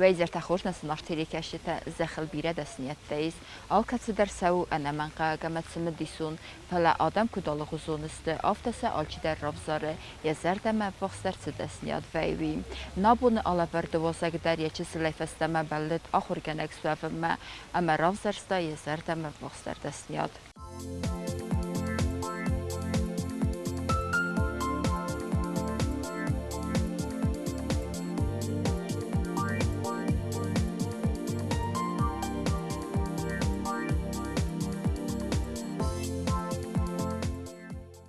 Уӕ изӕртӕ хорз, нӕ зынаргъ телекӕсджытӕ, зӕххыл бирӕ дӕсныйӕдтӕ ис. Алкӕцыдӕр сӕ у ӕнӕмӕнгхъӕуӕг ӕмӕ цымыдисон, фӕлӕ адӕм куыд алыгъуызон сты, афтӕ сӕ алчидӕр равзары, йӕ зӕрдӕмӕ ӕввахсдӕр цы дӕсныйад вӕййы, уый. Нӕ абоны алӕвӕрды уазӕг дӕр йӕ чысылӕй фӕстӕмӕ бӕллыд ахуыргӕнӕг суӕвынмӕ ӕмӕ равзӕрста йӕ зӕрдӕмӕ ӕввахсдӕр дӕсныйад.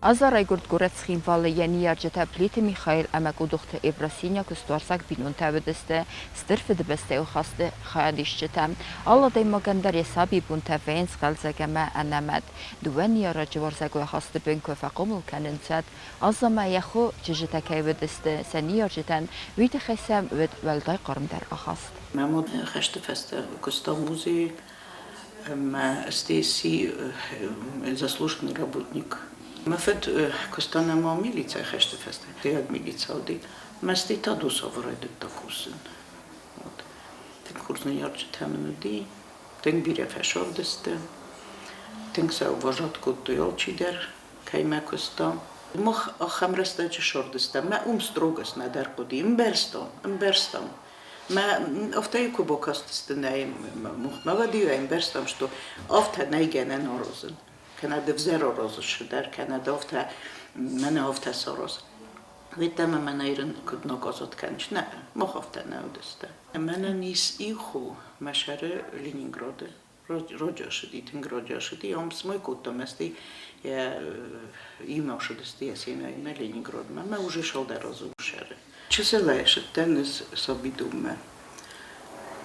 Аза райгуырд горӕт Цхинвалы, йӕ ныййарджытӕ Плиты Михаил ӕмӕ Къудухты Евросиня куыстуарзаг бинонтӕ уыдысты Стыр Фыдыбӕстӕйон хӕсты хайадисджытӕ. Алы адӕймагӕн дӕр йӕ сабибонтӕ вӕййынц хъӕлдзӕг ӕмӕ ӕнӕмӕт. Дыууӕ ныййарӕджы уарзӕгой ахасты бын куы фӕхъомыл кӕнынц, уӕд Азамӕ йӕ хо чызджытӕ кӕй уыдысты сӕ ныййарджытӕн, уый тыххӕй сӕм уыд уӕлдай хъармдӕр ахаст. Мӕ мад хӕсты фӕстӕ куыста музейы ӕмӕ здесь заслуженный работник. Мӕ фыд куыста нӕма милицӕйы хӕсты фӕстӕ, тыйаг милицӕ уыди. Мӕстӕй та досавы райдыдта кусын. Вот. Тынг хорз ныййарджытӕ мын уыди, тынг бирӕ фӕсавдысты, тынг сӕ уважат кодтой алчидӕр, кӕй мӕ куыста. Мах ахӕм рӕстӕджы сардыстӕм, мӕ ум строгость нӕдӕр хъуыди, ӕмбӕрстам, ӕмбӕрстам. Мӕ афтӕ куы бакастысты нӕ мухмӕ, уӕд-иу ӕмбӕрстам, что афтӕ нӕй гӕнӕн аразын. Кӕнӕ ды взӕр аразыс дӕр, кӕнӕ ды афтӕ, мӕнӕ афтӕ сараз. Ведь мӕнӕ ирын куыд наказать кӕныс? Нӕ, мах афтӕ нӕ уыдысты. Мӕнӕн ис иу хо мӕ сӕры Ленинграды. Раджы ссыди, тынг раджы ссыди. Ам смой кодтам, ӕсти йӕ иумӕ ссыдысты йӕ семӕимӕ Ленинградмӕ. Мӕ уже цалдӕр азы у сӕры. Чысылӕй ссыдтӕн ӕз сабидонмӕ.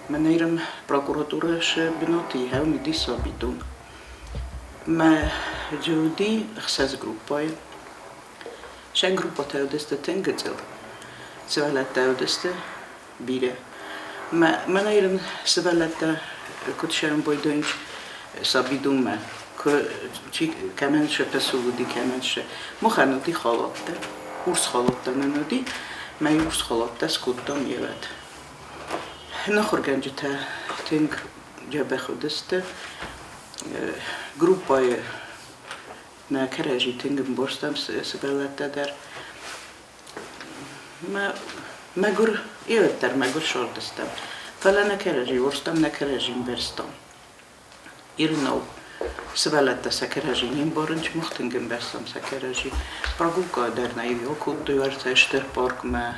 Мӕнӕ ирым прокуратурӕ сы бынаты ихӕн уыди сабидон. Мӕ джы уыди ӕхсӕз группӕйы. Сӕ группӕтӕ уыдысты тынг гыццыл, сывӕллӕттӕ уыдысты бирӕ. Мӕнӕ ирын сывӕллӕттӕ куыд сӕмбойдонч сабидонмӕ, куы чи кӕмӕн сӕ пысул уыди, кӕмӕн сӕ. Махӕн уыди халаттӕ, урс халаттӕ нын уыди, мӕ урс халаттӕ скодтам йе Нахуыргӕнджытӕ тынг дзӕбӕх уыдысты. Группӕйы нӕ кӕрӕдзи тынг ӕмбӕрстам сывӕллӕттӕ дӕр. Мӕгуыр, дӕр мӕгуыр сордыстӕм, фӕлӕ нӕ кӕрӕдзи уарзтам, нӕ кӕрӕдзи ӕмбӕрстам. Ирынау сывӕллӕттӕ сӕ кӕрӕдзи не мбарынц, мах тынг ӕмбӕрстам сӕ кӕрӕдзи. Прогулка дӕр нӕ иу кодтой уӕртӕ стыр паркмӕ.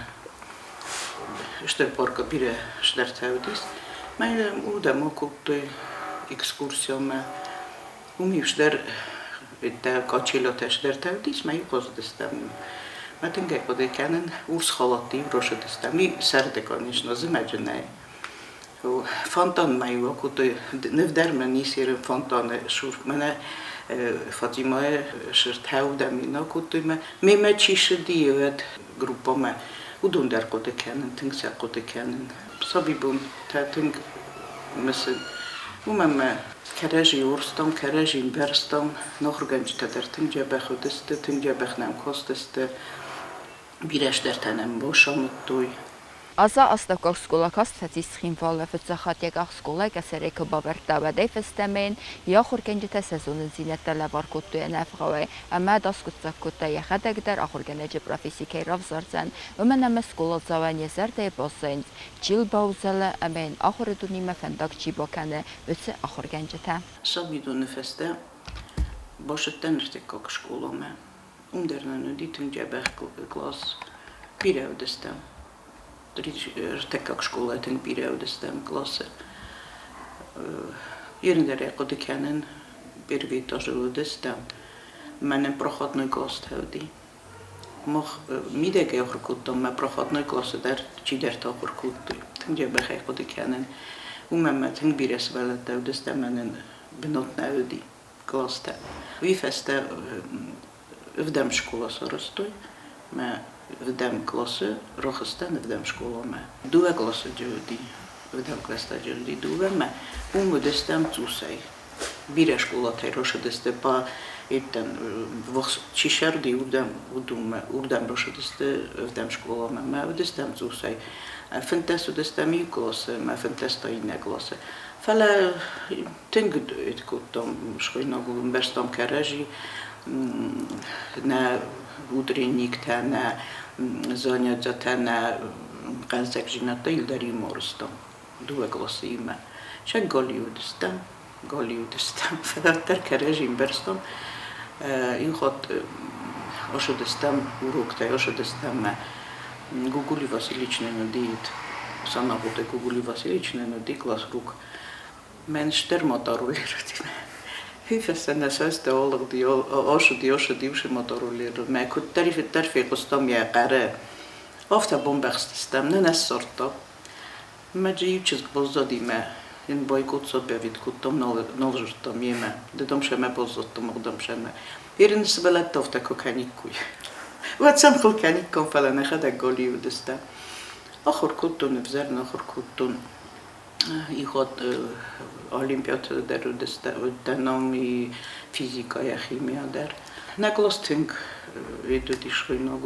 Стыр паркы бирӕ цыдӕртӕ уыдис. Мӕ уырдӕм акодтой экскурсиямӕ. Уым-иу цыдӕр качелятӕ цыдӕртӕ уыдис, мӕ-иу хъазыдыстӕм. Мӕ тынг ӕй хъуыды кӕнын, урс халатты-иу росыдыстӕм. Уый сӕрды, конечно, зымӕджы нӕй. Фонтанмӕ-иу акодтой, ныв дӕр мын ис фонтаны цур. Мӕнӕ Фатимӕйы сыртӕ-уыдӕм-иу акодтой мӕ. Мемӕ чи ссыди, уӕд группӕмӕ, уыдон дӕр хъуыды кӕнын, тынг сӕ хъуыды кӕнын. Сабибонтӕ тынг мысын. Уымӕн мӕ кӕрӕдзи уарзтам, кӕрӕдзи ӕмбӕрстам. Ахуыргӕнджытӕ дӕр тынг дзӕбӕх уыдысты, тынг дзӕбӕх нӕм кастысты. Бирӕ цыдӕртӕ нӕм бацамыдтой. Аза астӕуккаг скъола каст фӕцис Цхинвалы, фыццаг хатт йӕ къах скъолайы къӕсӕрӕй куы бавӕрдта, уӕдӕй фӕстӕмӕ йын йӕ ахуыргӕнджытӕ сӕ зонындзинӕдтӕ лӕвар кодтой ӕнӕвгъауӕй ӕмӕ аскъуыддзаг кодта, йӕхӕдӕг дӕр ахуыргӕнӕджы професси кӕй равзардзӕн, уымӕн ӕмӕ скъоладзауӕн йӕ зӕрдӕйы баззайынц, чи йыл баузӕлы ӕмӕ йын ахуыры дунемӕ фӕндаг чи бакӕны, уыцы ахуыргӕнджытӕ. Сабидоны фӕстӕ бацыдтӕн ӕртыккаг скъоламӕ. Уым дӕр нын уыди тынг дзӕбӕх класс. Бирӕ уыдыстӕм. Ӕртыккаг скъолайы тынг бирӕ уыдыстӕм классы. Ерындӕрӕй хъуыды кӕнын, первый этажыл уыдыстӕм. Мӕнӕн проходной класстӕ уыди. Мах мидӕгӕй ахуыр кодтам, мӕ проходной классы дӕр чидӕртӕ ахуыр кодтой. Тынг дзӕбӕхӕй хъуыды кӕнын. Уымӕн мӕ тынг бирӕ сывӕллӕттӕ уыдысты ӕмӕ нын бынат нӕ уыди класстӕ. Уый фӕстӕ ӕвдӕм скъола сарӕзтой. Мӕ ӕвдӕм классы рахызтӕн ӕвдӕм скъоламӕ. Дыууӕ классы уыди, ӕвдӕм класстӕ уыди дыууӕ мӕ уым уыдыстӕм цъусӕй. Бирӕ скъолатӕй рацыдысты по еттӕн чи сӕрди, уырдӕм, уыдонмӕ, уырдӕм рацыдысты ӕвдӕм скъоламӕ мӕ уыдыстӕм цъусӕй. 15 уыдыстӕм иу къласы ӕмӕ 15 та иннӕ къласы. Фӕлӕ тынг кодтам, схойнагыл ӕмбӕрстам кӕрӕдзи, нӕ утренниктӕ, нӕ занятиятӕ, нӕ хъӕлдзӕгдзинӕдтӕ иуылдӕр иумӕ арызтам, дыууӕ къласы иумӕ. Сӕ галиу уыдыстӕм, галиу уыдыстӕм, фӕлӕ уӕддӕр кӕрӕдзи ӕмбӕрстам. Иу хатт ацыдыстӕм уроктӕй, ацыдыстӕм мӕ Гугули Васильевич нын уыди Санахъоты Гугули Васильевич нын уыди классрук. Мӕн стыр мотороллер Фӕстӕ сӕстӕ алыгъди, ацыди, ацыди уыцы мотороллерыл. Мӕ куыддӕр фехъуыстам йӕ хъӕры, афтӕ бамбӕхстыстӕм, нӕ нӕ ссардта. Мӕ дзы иу чызг баззади мӕ йын бойкот сапӕвид кодтам, нал зыдтам йемӕ. Ды дам сӕмӕ баззадтам, ардӕм сӕмӕ. Ерын сывӕллӕттӕ афтӕ куы кӕниккой. Уӕд сӕм хыл кӕниккам, фӕлӕ нӕхӕдӕг галиу уыдыстӕм. Ахуыр кодтон, ӕвзӕр нӕ ахуыр кодтон. Ихат олимпиадӕ дӕр уыдтӕн ам и физикӕйӕ, химийӕ дӕр. Нӕ класс тынг уыдис хуыйнаг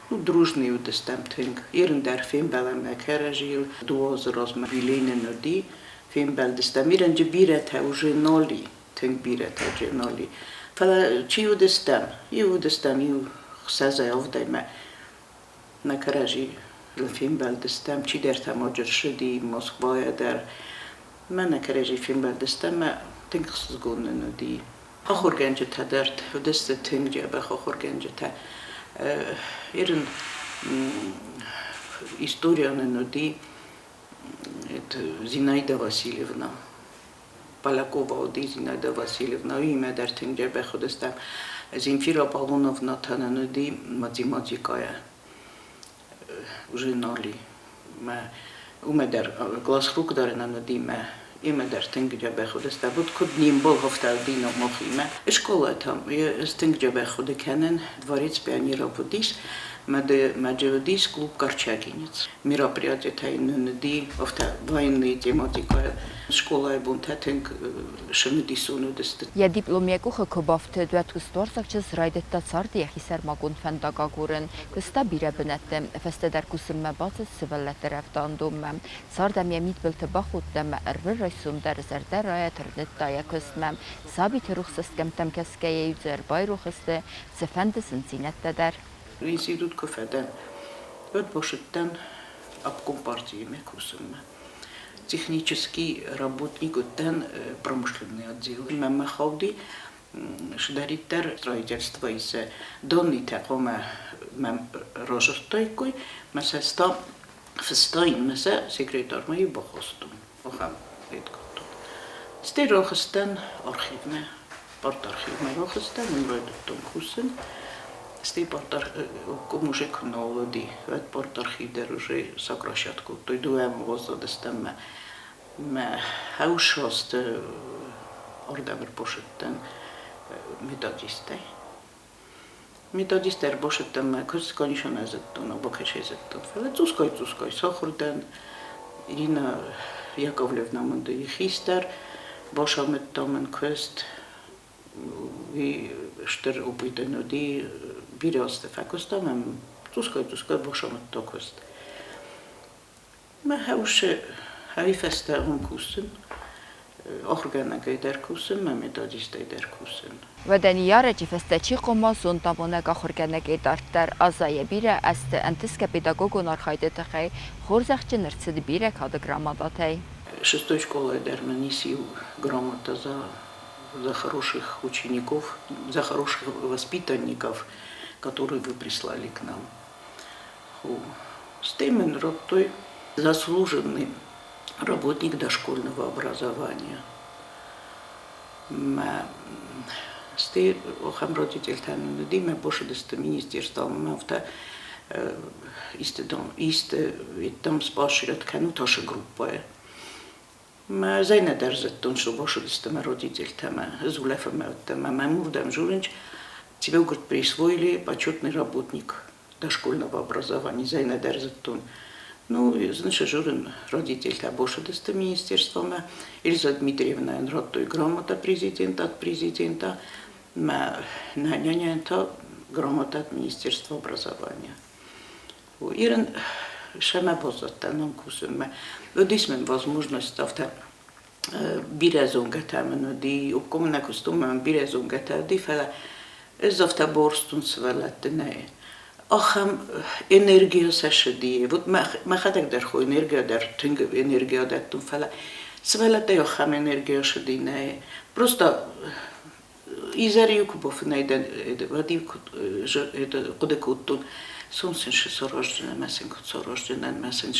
ну, дружный уыдыстӕм тынг. Ирын дӕр фембӕлӕм нӕ кӕрӕдзийыл. Дыууӕ азы размӕ юбилейнын уыди, фембӕлдыстӕм. Ирӕнджы бирӕтӕ уже нал и, тынг бирӕтӕ уже нал и. Фӕлӕ чи уыдыстӕм? Иу уыдыстӕм иу хсӕзӕй авдӕймӕ. Нӕ кӕрӕдзийыл фембӕлдыстӕм, чидӕртӕ ма ссыди Москвайӕ дӕр. Мӕ нӕ кӕрӕдзи фембӕлдыстӕм, мӕ тынг ӕхсызгон нын уыди. Ахуыргӕнджытӕ дӕр уыдысты тынг дзӕбӕх ахуыргӕнджытӕ. Ирын историйӕ нын уыди Зинаида Васильевна. Полякова уыди Зинаида Васильевна, уыимӕ дӕр тынг дзӕбӕх уыдыстӕм. Земфира Аполлоновна та нын уыди математикӕйӕ. Уже нал и. Мӕ уымӕ дӕр классрук дӕр нын уыди мӕ имӕ дӕр тынг дзӕбӕх уыдыстӕм. Вот куыд не мбал афтӕ уыди махимӕ. Скъолатӕм ӕз тынг дзӕбӕх хъуыды кӕнын. Дворец пионеров уыдис, мӕ уыдис клуб «Корчагинец». Мероприятиетӕ нын уыди афтӕ военные тематикӕ. Скъолайы бонтӕ тынг цымыдисон уыдысты. Йӕ диплом йӕ къухы куы бафтыд, уӕд куыстуарзаг чызг райдыдта царды йӕхи сӕрмагонд фӕндаг агурын. Куыста бирӕ бынӕтты, фӕстӕдӕр кусынмӕ бацыд сывӕллӕтты рӕвдауӕндонмӕ. Цард ӕм йӕ мидбылты бахудт ӕмӕ ӕрвылрайсом дӕр зӕрдӕрайӕ тырныдта йӕ куыстмӕ. Сабиты рухс цӕсгӕмттӕм кӕсгӕйӕ-иу дзы ӕрбайрох сты цыфӕнды зындзинӕдтӕ дӕр. Институт куы фӕдӕн, уӕд бацыдтӕн обком партиимӕ кусынмӕ. Технический работник уыдтӕн промышленный отдел. Мӕнмӕ хауди цыдӕриддӕр строительство исӕ доннитӕ хъуамӕ мӕм разырдтаиккой, мӕ сӕ фыстаин, мӕ сӕ секретармӕ бахастон. Ахӕм кодтон. Стӕй рахызтӕн архивмӕ, парт-архивмӕ рахызтӕн, уым райдыдтон кусын. Стӕй парт-архив уже куы нал уыди, уӕд парт-архив дӕр уже сокращать кодтой, дыууӕ баззадыстӕм мӕ мӕ хӕусазты ардӕм ӕрбацыдтӕн методистӕй. Методист ӕрбацыдтӕн мӕ куыст, конечно, нӕ зыдтон, бакӕсӕй зыдтон, фӕлӕ цъусгай-цъусгай сахуыр дӕн. Ирина Яковлевна мын хистӕр, бацамыдта мын куыст. Уый стыр опыт ын уыди, бирӕ азты фӕкуыстам ӕмӕ цъусгай-цъусгай бацамыдта куыст. Мӕ хӕусы хӕй фӕстӕ уым кусын, ахуыргӕнӕгӕй дӕр кусын, мӕ методистӕй дӕр кусын. Уӕдӕ ныййарӕджы фӕстӕ чи хъуамӕ зондамонӕг ахуыргӕнӕгӕй дарддӕр Азайӕ бирӕ азты ӕнтысгӕ педагогон архайды тыххӕй хорзӕхджын ӕрцыд бирӕ кады грамотатӕй. Шестой школайы дӕр мын ис иу грамота за хороших учеников, за хороших воспитанников, которые вы прислали к нам. Стӕй мын радтой заслуженный работник дошкольного образования. Мӕ стӕй ахӕм родительтӕ нын уыди, мӕ бошыдысты министерствомӕ, афтӕ исты, исты там споощрят кӕнут ашы группӕйы. Мӕ зӕй дӕр зыдтон, что бошыдысты мӕ родительтӕ, мӕ ӕз улӕфынмӕ уыдтӕн, мӕ мӕм уырдӕм журынч, тебе, говорит, присвоили почетный работник дошкольного образования, зӕй дӕр зыдтон. Ну, значит, журын родительтӕ бошыдысты министерствомӕ. Эльза Дмитриевнайӕн радтой грамота президента от президента, мӕ няняйӕн та грамота от Министерства образования. Ирын Семӕ баззадтӕн ам кусынмӕ. Уыдис мын возможность афтӕ бирӕ зонгӕтӕ мын уыди, обкомы нӕ куыстон, мӕм бирӕ зонгӕтӕ уыди, фӕлӕ ӕз афтӕ барстон сывӕллӕтты нӕ. Ахӕм энергия сӕ сыди. Вот мӕхӕдӕг дӕр хо энергия дӕр тынг энергия дӕттон, фӕлӕ сывӕллӕттӕй ахӕм энергия сыди нӕ. Просто изӕр-иу куы бафынӕй дӕн, уӕд-иу хъуыды кодтон, сон сын сараздзынӕн мӕ сын куыд сараздзынӕн, мӕ сын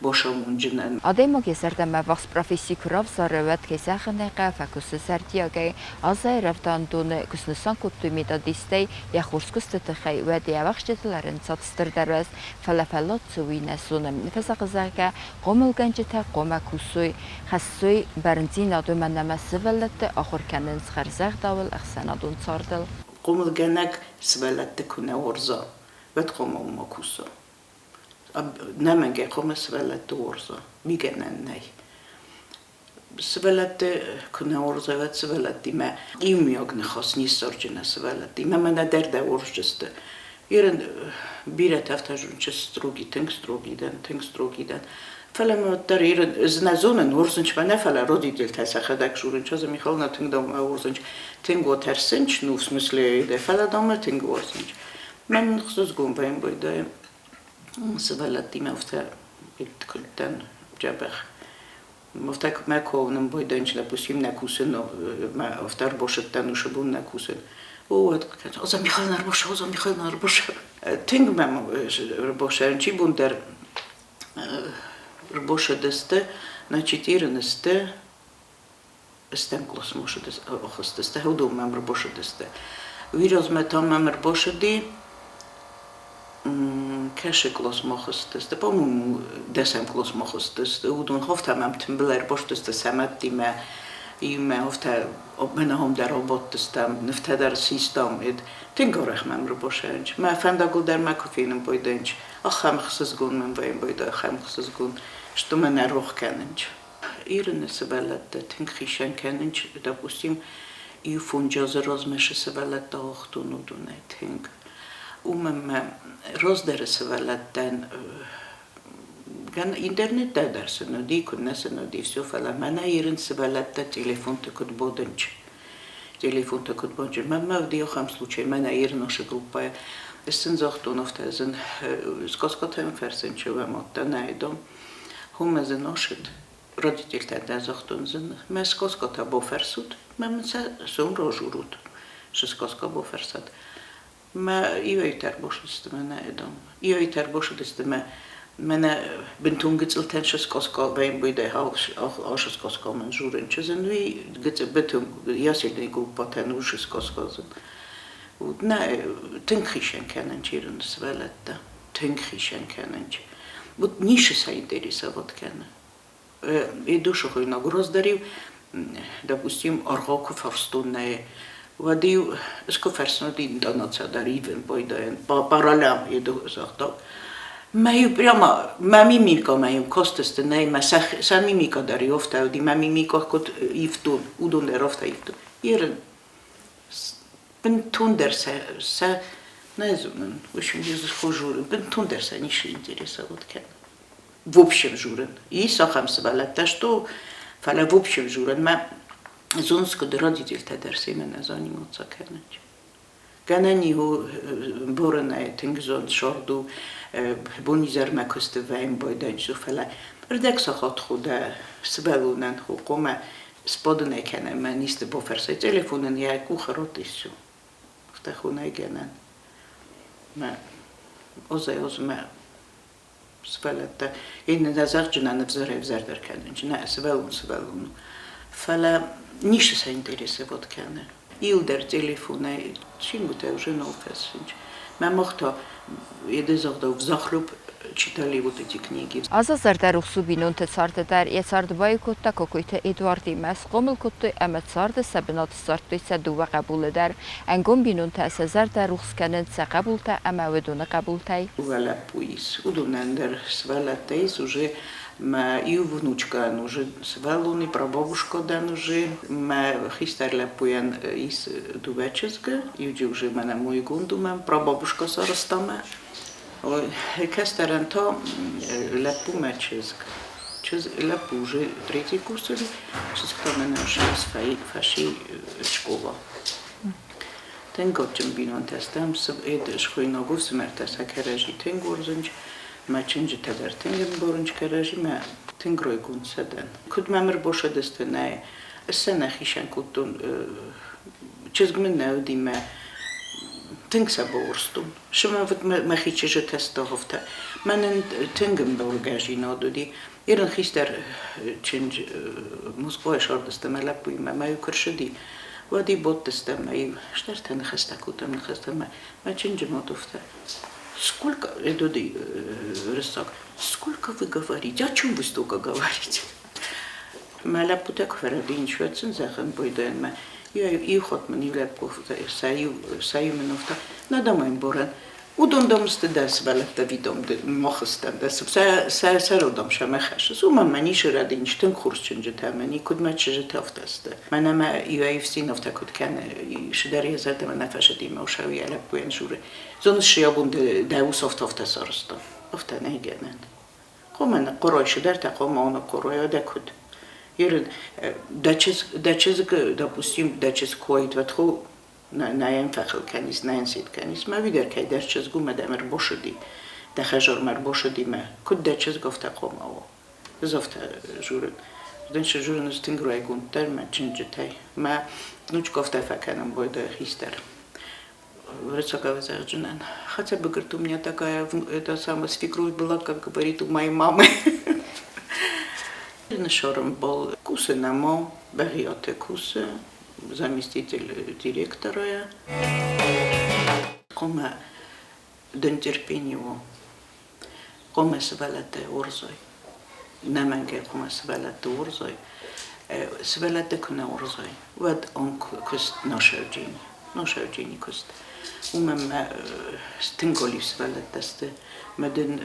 бацамондзынӕн. Адӕймаг йӕ зӕрдӕмӕ ввахс професси куы равзары, уӕд кӕй зӕгъын ӕй хъӕуы, фӕкусы зӕрдиагӕй. Азӕй рӕвдауӕндоны куы снысан кодтой методисттӕй йӕ хорз куысты тыххӕй, уӕд йӕ ӕвӕхсджытыл ӕрӕнцад стырдӕр уӕз, фӕлӕ фӕллад цы, уый нӕ зоны. Фӕзӕгъы, зӕгъгӕ, хъомылгӕнджытӕ хъуамӕ кусой, хӕссой бӕрндзинад, уымӕн ӕмӕ сывӕллӕтты ахуыр кӕнынц хӕрзӕгъдауыл, ӕхсӕнадон цардыл. Хъомылгӕнӕг сывӕллӕтты куы нӕ уарза, уӕд хъуамӕ уымӕ куса. Нӕмӕнгӕй хъуамӕ сывӕллӕтты уарза, мигӕнӕн нӕй. Сывӕллӕтты куы нӕ уарза, уӕд сывӕллӕттимӕ иумиаг ныхас не ссарджынӕ сывӕллӕттимӕ, мӕнӕ дӕр дӕ уарзджысты. Ерын бирӕтӕ афтӕ зонынц, строгий, тынг строгий дӕн, тынг строгий дӕн. Фӕлӕ мӕ уӕддӕр ерын ӕз нӕ зонын, уарзынч мӕ нӕ, фӕлӕ родительтӕ сӕхӕдӕг журынч, ӕз Михайловна тынг дӕумӕ уарзынч, тынг отӕрсынч, ну, в смысле, фӕлӕ дӕумӕ тынг уарзынч. Мӕн ӕхсызгон вӕййын байдайы сывӕллӕттимӕ афтӕ куыдтӕн дзӕбӕх. Афтӕ мӕ кӕуынын байдайынч, допустим, нӕ кусын, мӕ афтӕ ӕрбасыдтӕн, уыцы бон нӕ кусын. О, уӕд Оза Михайловна ӕрбаша, Оза Михайловна ӕрбаша. Тынг мӕм ӕрбаша, чи бон дӕр ӕрбашыдысты, значит, ирынысты, ӕстӕм къласмӕ ахызтысты, уыдон мӕм ӕрбацыдысты. Уый размӕ та мӕм ӕрбацыди, кӕсы къласмӕ ахызтысты, по-моему, дӕсӕм къласмӕ ахызтысты. Уыдон афтӕ мӕм тымбыл ӕрбацыдысты сӕ мӕдтимӕ, иумӕ афтӕ мӕнӕ ам дӕр абадтыстӕм, нывтӕ дӕр систам. Тынг арӕх мӕм ӕрбацӕуынц. Мӕ фӕндагыл дӕр мӕ куы фенын байдайынц, ахӕм ӕхсызгон мӕм вӕййын байдайы, ахӕм ӕхсызгон, что мӕ нӕ рох кӕнынц. Ирыны сывӕллӕттӕ тынг хицӕн кӕнынц, допустим, иу фондз азы размӕ цы сывӕллӕттӕ ауагътон, уыдонӕй тынг. Уымӕн мӕ раздӕры сывӕллӕттӕн интернеттӕ дӕр сын уыди, куыннӕ сын уыди, все, фӕлӕ мӕнӕ Ирын сывӕллӕттӕ телефонты куыд бодынч, телефонты куыд бодынч. Мӕнмӕ уыди ахӕм случай, мӕнӕ Ирын уыцы группӕйы ӕз сын загътон, афтӕ сын сказкӕтӕм фӕрсын, чи уӕм уыдтӕ, нӕ дом. Хумӕ дзы носит. Родительтӕ дӕ загътон зын, мӕ сказкӕтӕ бофӕрсут, мӕ мын сӕ сон рожурут. Шы сказка бофӕрсат. Мӕ иуӕй ӕрбошыдысты мӕнӕ дом. Иуӕй ӕрбошыдысты мӕ мӕнӕ бынтон гыцъылтӕн шы сказка вӕйын ашы сказка мын журын чызын уый бытон ясельный группатӕн ушы сказка зын. Нӕ тынг хицӕн кӕнын чирын сывӕллӕттӕ. Тынг хицӕн кӕнынч. Вот нишы сӕ интересовать кӕны. Идушы хуыйнӕг раздӕр-иу, допустим, аргъау куы фарстон нӕ, уӕд-иу ӕз куы фӕрсын, уӕд интонаци дӕр ивын байдайын, по ролям иду загъта. Мӕ-иу прямо, мӕ мимика мӕ-иу кастысты, нӕ, мӕ сӕ мимика дӕр афтӕ уыди, мӕ мимика куыд ивтон, уыдон дӕр афтӕ ивтой. Ерын бынтондӕр сӕ нӕ зонын, в общем, журын, бынтондӕр сӕ ницы интересовать кӕны. В общем журын. Ис ахӕм сывӕллӕттӕ, что, фӕлӕ в общем журын мӕ зоныс, куыд родительтӕ дӕр семӕ нӕ заниматься кӕнынц. Гӕнӕн и у борынӕй тынг зонд сорд у, бонизӕрмӕ куысты вӕййын байдайынц, фӕлӕ ӕрдӕг сахат худӕ сывӕллонӕн хъуамӕ сбадын кӕнӕ мӕ исты бафӕрсай, телефонӕн йӕ къухы рот ис. Афтӕ хонӕй гӕнӕн. Мӕ озӕй-озмӕ сывӕллӕттӕ иннӕ зӕгъджынӕн ӕвзӕрӕй-ӕвзӕрдӕр кӕнынц, нӕ сывӕллон сывӕллон у. Фӕлӕ ницы сӕ интересовать кӕны. Иу дӕр телефонӕй чингуытӕ уже нал фӕссынц. Мӕ мах та еде загъдау взахлеб читали вот эти книги. Азы зӕрдӕрухс у бинонты царды дӕр. Йӕ цард баиу кодта Кокойты Эдуардимӕ, схъомыл кодтой ӕмӕ царды сӕ бынат ссардтой сӕ дыууӕ хъӕбулы дӕр. Ӕнгом бинонтӕ сӕ зӕрдӕ рухс кӕнынц сӕ хъӕбултӕ ӕмӕ уыдоны хъӕбултӕй. Дыууӕ лӕппу ис. Уыдонӕн дӕр сывӕллӕттӕ ис уже. Мӕ иу внучкӕн уже сывӕллон и прабабушка дӕн уже. Мӕ хистӕр лӕппуйӕн ис дыууӕ чызгы. Иуджы уже мӕнӕ мойгонд у мӕ прабабушка сарӕзта мӕ. Кӕстӕрӕн та лӕппу мӕ чызг. Чызг лӕппу уже третий курс уыди, чызг та мӕнӕ фӕси школа. Тынг адджын бинонтӕ стӕм, схуыйнаг ӕфсымӕртӕ сӕ кӕрӕдзи тынг уарзынц, мӕ чынджытӕ дӕр тынг ӕмбарынц кӕрӕдзи, мӕ тынг райгонд сӕ дӕн. Куыд мӕм ӕрбасадысты, нӕ сӕ нӕ хицӕн кодтон, чызг мын нӕ уыди мӕ тынг сӕ бауарзтон. Сымӕвд мӕхи чызджытӕ стӕгъуывтӕ. Мӕнӕн тынг ӕмбӕлгӕзинад уыди. Ирын хистӕр чындз Москвайы сардысты мӕ лӕппуимӕ, мӕ иу куы рсыди, уӕд-иу бодтыстӕм мӕ-иу стӕртӕ ныхӕстӕ кодтам, ныхӕстӕ мӕ мӕ чынджы мадовтӕ. Сколько, это рысак, сколько вы говорите, о чем вы столько говорите? Мӕ лӕппутӕ куы фӕрӕдийынц, уӕд сын зӕгъын байдайӕнмӕ, иу хатт мын иу лӕппу сӕ иу мын афтӕ, нӕ дам ӕмбарӕн, уыдон дам сты дӕ сывӕллӕттӕ видом мах стӕм дӕ сӕ сӕрыл дам сӕ мӕ хӕссыс, уымӕн мӕ ницы рӕдийынц, тынг хорз чынджытӕ мӕ никуыд мӕ чызджытӕ афтӕ сты. Мӕнӕ мӕ иуӕй ӕфсин афтӕ куыд кӕны, цыдӕр йӕ зӕрдӕмӕ нӕ фӕцыди мӕ усау йӕ лӕппуйӕн дзуры, зоныс, йӕ бон дӕ ус афтӕ афтӕ сарӕзта, афтӕ нӕй гӕнӕн. Хъуамӕ ныхъхъуырой цыдӕртӕ, хъуамӕ ныхъхъуырой, уӕдӕ куыд? Дӕ чызг, допустим, дӕ чызг куы уаид, уӕд хо нӕ йӕм фӕхыл кӕнис, нӕ йын сид кӕнис. Мӕ уый дӕр кӕйдӕр чызг у, мӕ дӕм ӕрбосыди, дӕ хӕзормӕ ӕрбосыди мӕ. Куыд дӕ чызг афтӕ хъуамӕ у? Ӕз афтӕ журын. Дын цы журын, ӕз тынг райгонд дӕр мӕ чынджытӕй. Мӕ внучка афтӕ фӕкӕнын бойдӕ хистӕр. Хотя бы, говорит, у меня такая, это самая свекровь была, как говорит, у моей мамы. Нышарымбал кусы нама, Бӕгъиаты кусы, заместитель директора. Хъуамӕ дын терпение уа. Хъуамӕ сывӕллӕттӕ уарзай. Нӕмӕнгӕй хъуамӕ сывӕллӕтты уарзай. Сывӕллӕтты куы нӕ уарзай, уӕд ам куыст носӕвджини, носӕвджини куыст. Уымӕн мӕ тынг олив сывӕллӕттӕ сты. Мӕ дын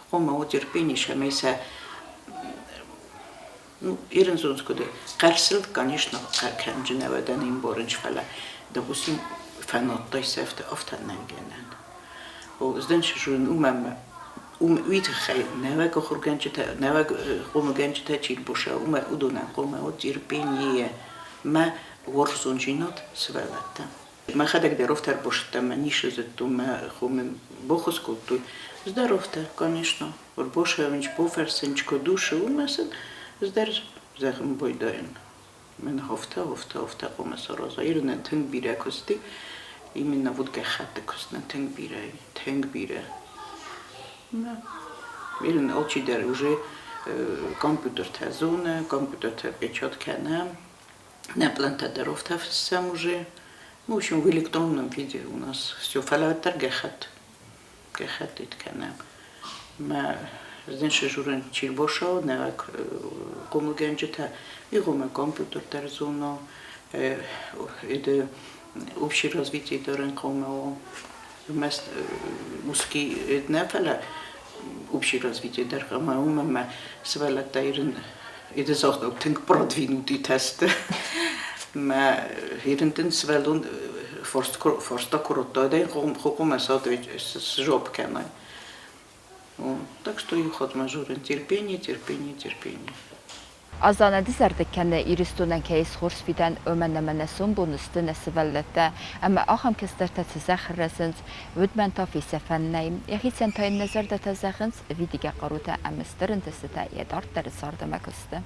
хъуамӕ у терпение, цӕмӕй сӕ ну, ирын куыд хъӕрцыл, конечно, кӕнджын ӕвӕдӕн ӕмбарынч, фӕлӕ допустим, фӕнадтай сӕфты афтӕ нӕнгӕнӕн. Ӕз жун уымӕн уый тыххӕй нӕуӕг ахуыргӕнджытӕ, нӕуӕг хъомылгӕнджытӕ чи рбуса, уымӕ уыдонӕн хъуамӕ уӕд терпение мӕ уарзондзинад сывӕллӕттӕм. Мӕхӕдӕг дӕр афтӕ ӕрбасыдтӕн, мӕ ницы зыдтон, мӕ хо мын баххуыс кодтой. Ӕз дӕр афтӕ, конечно, ӕрбасӕуынч, бафӕрсынч, куыд у, цы у, мӕ сын ӕз дӕр зӕгъын байдайын. Мӕн афтӕ, афтӕ, афтӕ хъуамӕ сараза. Ирынӕн тынг бирӕ куысти, именно вот гӕххӕтты куыст нын тынг бирӕ, тынг бирӕ. Ирын алчидӕр уже компьютертӕ зоны, компьютертӕ печат кӕнӕм, нӕ пълантӕ дӕр афтӕ фыссӕм уже. В общем, в электронном виде у нас все. Фӕлӕ уӕддӕр гӕххӕтт, гӕххӕтт кӕнӕм. Мӕ зын чи рбашау, нӕ хъомылгӕнджытӕ, игъомӕ компьютер дӕр зоно, это общее развитие дӕр ӕнхъӕлмӕ у. Ӕрмӕст узкий нӕ, фӕлӕ общее развитие дӕр ӕмӕ уымӕн мӕ сывӕллӕттӕ ирын это загъдау тынг продвинутый сты. Мӕ ирын дын сывӕллон фарста куы радта, дӕ хъомӕ сжоп кӕнай. Так что иу хатт ма журын терпение, терпение, терпение. Азанӕ дызӕрдыг кӕны, Ирыстонӕн кӕй ис хорз фидӕн, уымӕн ӕмӕ нӕ сомбоны сты нӕ сывӕллӕттӕ, ӕмӕ ахӕм кӕстӕртӕ цы зӕхх рӕзынц, уыдмӕн та фесӕфӕн нӕй. Йӕхицӕн та йын нӕ зӕрдӕтӕ зӕгъынц, видигӕ хъарутӕ ӕмӕ стыр ӕнтыстытӕ йӕ дарддӕры царды ӕмӕ куысты.